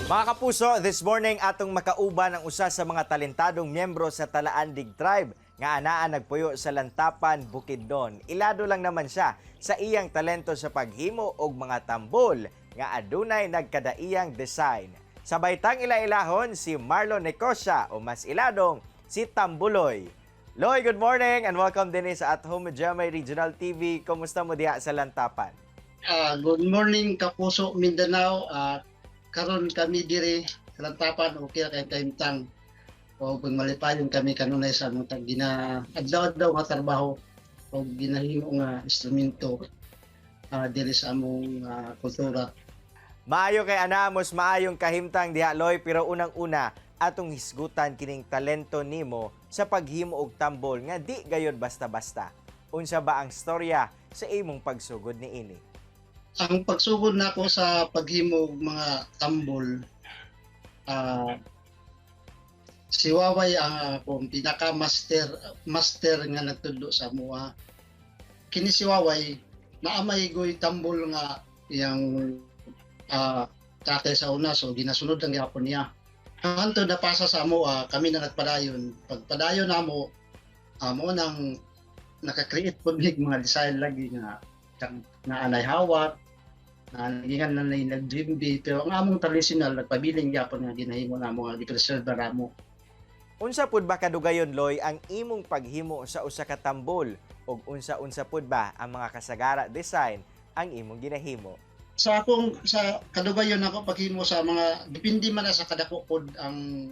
Mga kapuso, this morning atong makauban ang usa sa mga talentadong miyembro sa Talaandig Tribe nga anaa nagpuyo sa Lantapan, Bukidnon. Ilado lang naman siya sa iyang talento sa paghimo og mga tambol nga adunay nagkadaiyang design. Sa baitang ila-ilahon si Marlon Necosia o mas iladong si Tambuloy. Loy, good morning and welcome din sa At Home with GMA Regional TV. Kumusta mo diha sa Lantapan? Good morning, Kapuso Mindanao. Karon kami diri sa Lantapan, okay ra kay kahimtang. O kung malipayon kami kanunay sa among tag gina adlaw-adlaw nga trabaho o ginahimo nga instrumento diri sa among kultura. Maayo kay anamos, maayong kahimtang diha, Loy, pero unang-una atong hisgutan kining talento nimo sa paghimo og tambol nga di gayon basta-basta. Unsa ba ang storya sa imong pagsugod niini? Ang pagsugod nako sa paghimo og mga tambol, si Waway ang akong pinaka master master nga nagtudlo sa amoa. Kini si Waway naamay goy tambol nga iyang tatay sa una, so ginasunod lang gyapon niya. Hangtod napasa sa amoa, kami na nagpadayon. Pagpadayon namo, amo nang naka-create pod mig mga design lagi nga nga anay hawak na nagingan na nag-djembe, pero ang among traditional nagpabiling gyapon nga ginahimo namo nga gi-preserve na namo. Unsa pud ba kadugayon, Loy, ang imong paghimo sa usa ka tambol ug unsa-unsa pud ba ang mga kasagara design ang imong ginahimo? Sa akong sa kadugayon ako paghimo sa mga, depende man na sa kadako pod ang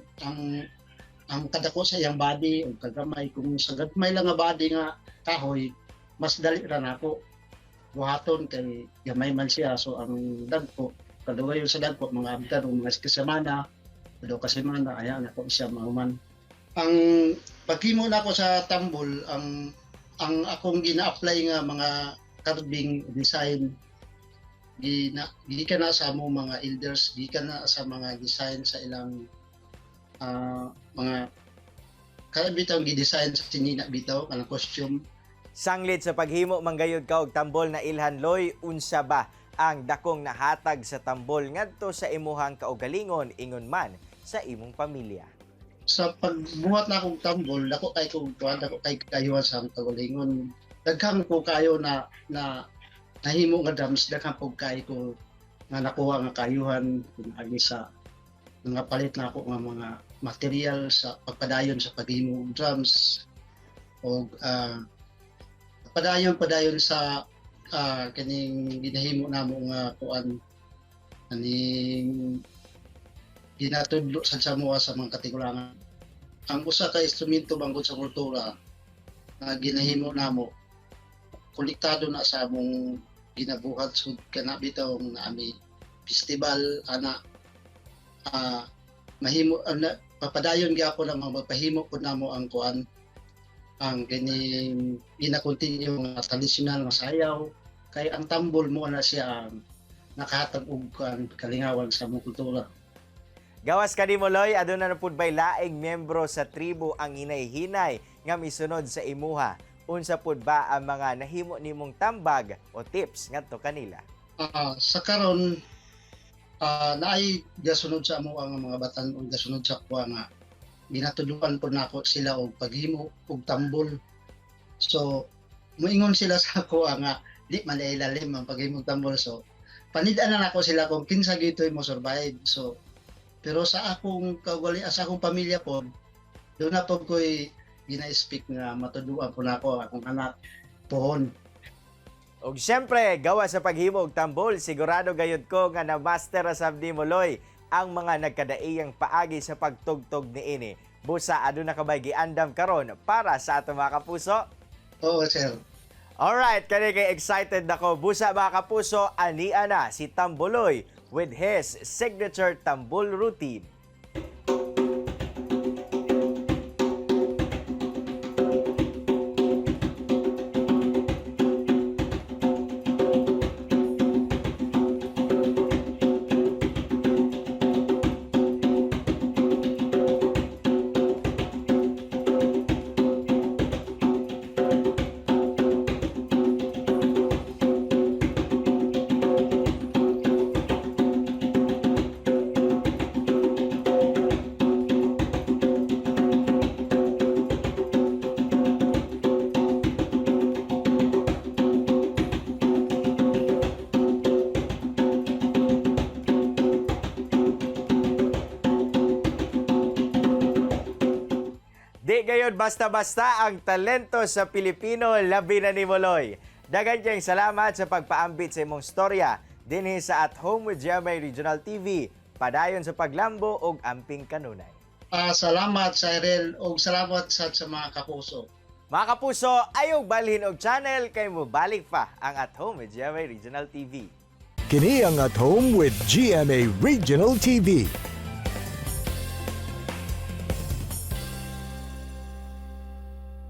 kadako sa iyang body o kagamay. Kung sa gamay lang nga body nga kahoy, mas dali ra nako buhaton kay gamay man siya. So ang dagko, kadugayon sa dagko, mga abdan o mga semana, 2 ka semana, ayan ako siya mahuman. Ang paghimo nako sa tambol, ang akong gina-apply nga mga carving design, gina gikan na sa among mga elders, gikan na sa mga design sa ilang mga kaya bitaw gi-design sa sinina bitaw kanang costume. Sanglit sa paghimo manggayod ka og tambol na ilhan, Loy, unsa ba ang dakong nahatag sa tambol ngadto sa imuhang kaugalingon ingon man sa imong pamilya? Sa pagbuhat na akong tambol, dako kay kog kuan, dako kay kayuhan sa among kaugalingon. Daghan ko kayo na na nahimo nga drums, daghan ko kay ko nga nakuha nga kayuhan agi sa nga palit na ako nga mga material sa pagpadayon sa paghimo og drums og padayon padayon sa kaning ginahimo namo nga kuan, kaning ginatudlo sa samoa sa mga katigulangan. Ang usa ka instrumento bangod sa kultura nga ginahimo namo, kolektado na sa among ginabuhat sud kana bitaw nga ami festival ana, mahimo ana, papadayon gyapon ang mga magpahimo pud namo ang kuan, ang kining gina-continue nga traditional nga sayaw, kay ang tambol mo na siya ang nakahatag og kuan, kalingawan sa among kultura. Gawas kanimo, Loy, aduna na pud bay laing miyembro sa tribo ang hinay-hinay nga misunod sa imuha? Unsa pud ba ang mga nahimo nimong tambag o tips ngadto kanila? Sa karon, naay gasunod sa amo ang mga batan o gasunod sa kuha nga ginatudluan po nako sila og paghimo og tambol. So muingon sila sa ako nga di man ilalim ang paghimo og tambol, so panid-an na nako sila kung kinsa gitoy mo survive. So pero sa akong kaugali, sa akong pamilya po, doon na po ko'y gina-speak nga matudluan po nako akong anak pohon. Og syempre, gawa sa paghimo og tambol, sigurado gayud ko nga na-master ra sab nimo, Loy, ang mga nagkadaiyang paagi sa pagtugtog niini. Busa aduna ka bay giandam karon para sa atong mga kapuso? Oo, sir. Alright, kani kay excited nako. Busa, mga kapuso, ania na si Tambuloy with his signature tambol routine. gayud basta-basta ang talento sa Pilipino, labi na ni Moloy. Daghan kayong salamat sa pagpaambit sa imong storya dinhi sa At Home with GMA Regional TV. Padayon sa paglambo og amping kanunay. Ah, salamat, Cyril, ug salamat sa mga kapuso. Mga kapuso, ayaw balhin og channel kay mobalik pa ang At Home with GMA Regional TV. Kini ang At Home with GMA Regional TV.